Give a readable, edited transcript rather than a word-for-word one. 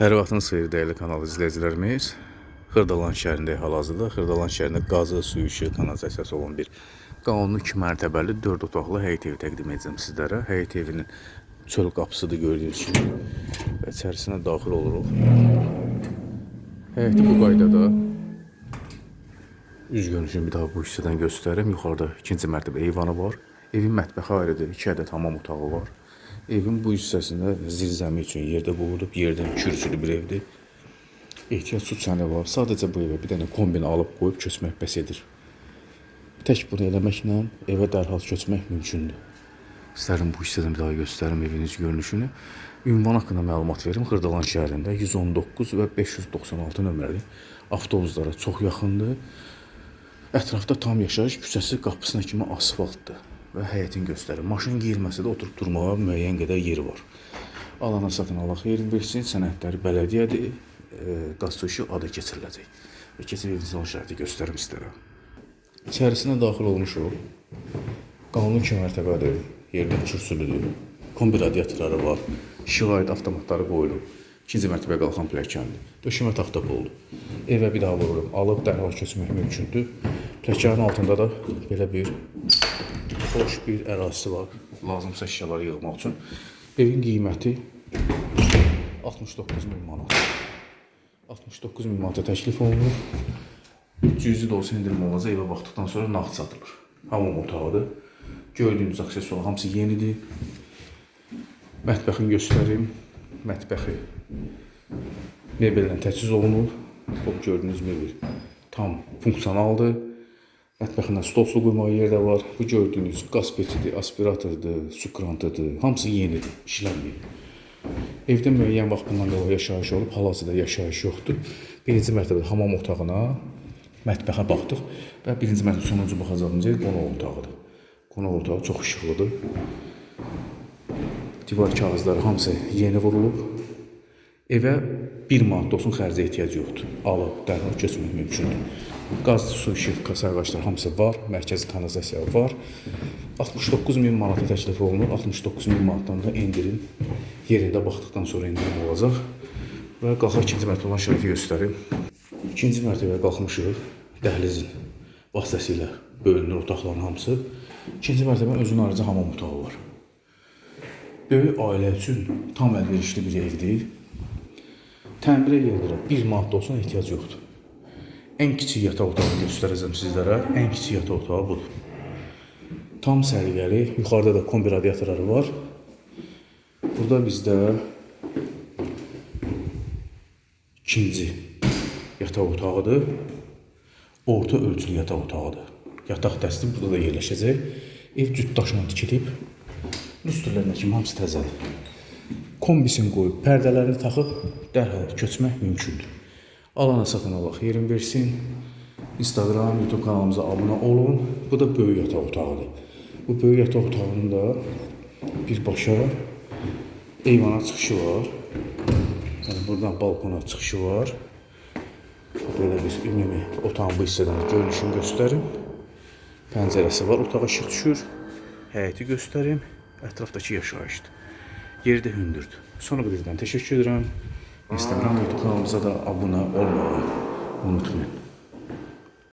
Hər vaxtınız xeyir dəyərli kanal izləyicilərimiz. Xırdalan şəhərində hal-hazırda Xırdalan şəhərində qazı, su işığı, kanalizasiyası olan bir qanuni 2 mərtəbəli 4 otaqlı həyət evi təqdim edəcəm sizlərə. Həyət evinin çöl qapısıdır gördüyünüz kimi və içərisinə daxil oluruq. Həyəti bu qaydada üz görünüşünü bir daha bu hissədən göstərim. Yuxarıda ikinci mərtəbə eyvanı var. Evin mətbəxi ayrıdır. 2 ədəd hamam otağı var. Evin bu hissəsində zirzəmi üçün yerdə qoyulub, yerdən kürsülü bir evdir. Ehtiyat su çəni var. Sadəcə bu evə bir dənə kombini alıb qoyub köçmək bəs edir. Tək bunu eləməklə evə dərhal köçmək mümkündür. İstərəm bu hissədən bir daha göstərim evin üz görünüşünü. Ünvan haqqında məlumat verim. Xırdalan şəhərində 119 və 596 nömrəli avtobuslara çox yaxındır. Ətrafda tam yaşayış küçəsi qapısına kimi asfaltdır və həyətin göstərir. Maşın girməsə də oturub durmağa müəyyən qədər yeri var. Alana satın Allah xeyir versin. Sənədləri bələdiyyədir. Qaz su işığı ada keçiriləcək. Və keçib evin salon şəraiti göstərim istərəm. İçərisinə daxil olmuşuq. Qanuni 2 mərtəbədir. Yerdən kürsülüdür. Kombi radiatorları var. İşığa aid avtomatları qoyulub. İkinci mərtəbəyə qalxan pilləkəndir. Döşəmə taxta poldur. Evə bir daha vururum. Alıb dərhal köçmək mümkündür. Pilləkənin altında da belə bir boş bir ərazisi var. Lazımsa əşyaları yığmaq üçün. Evin qiyməti 69 min manat. 69 min manata təklif olunur. Cüzi də olsa endirim olacaq. Evə baxdıqdan sonra nağd satılır. Hamam otağıdır. Gördüyünüz aksesuar hamısı yenidir. Mətbəxini göstərim. Mətbəxi mebellə təchiz olunub. Bu gördüyünüz mebel tam funksionaldır. Mətbəxində stol su qoymağa yer də var. Bu gördüyünüz qaz peçidir, aspiratordur, su krantıdır. Hamısı yenidir, işlənməyib. Evdə müəyyən vaxt bundan qabaq yaşayış olub, hal-hazırda yaşayış yoxdur. Birinci mərtəbədə hamam otağına, mətbəxə baxdıq və birinci mərtəbə sonuncu baxacağımız yer qonaq otağıdır. Qonaq otağı çox işıqlıdır. Divar kağızları hamısı yeni vurulub. Evə 1 manat da olsun xərcə ehtiyac yoxdur. Alıb dərhal köçmək mümkündür. Qaz, su, işıq, sayğaclar hamısı var. Mərkəzi kanalizasiya var. 69 min manata təklif olunur. 69 min manatdan da endirim yerində baxdıqdan sonra endirim olacaq. Və qalxaq ikinci mərtəbə olan şəraiti göstərim. İkinci mərtəbəyə qalxmışıq. Dəhlizin vasitəsilə bölünür otaqların hamısı. İkinci mərtəbənin özünün ayrıca hamam otağı var. Böyük ailə üçün tam əlverişli bir evdir. Təmirə yerlərə 1 manat da olsun ehtiyac yoxdur. Ən kiçik yataq otağını göstərəcəm sizlərə. Ən kiçik yataq otağı budur. Tam səliqəli. Yuxarıda da kombi radiatorları var. Burada bizdə ikinci yataq otağıdır. Orta ölçülü yataq otağıdır. Yataq dəsti burada da yerləşəcək. Ev cüt daşla tikilib. Lüstrlərinə kimi hamısı təzədir. Kombisini qoyub, pərdələrini taxıb dərhal köçmək mümkündür. Alana satana Allah xeyrin versin. Instagram, YouTube kanalımıza abunə olun. Bu da böyük yataq otağıdır. Bu böyük yataq otağının da birbaşa eyvana çıxışı var. Yəni buradan balkona çıxışı var. Belə bir ümumi otağın bu hissədən görünüşünü göstərim. Pəncərəsi var, otağa işıq düşür. Həyəti göstərim. Ətrafdakı yaşayışdır. Yeri də hündürdür. Sonra birdən təşəkkür edirəm. Instagram, YouTube kanalımıza da abunə olmağı unutmayın.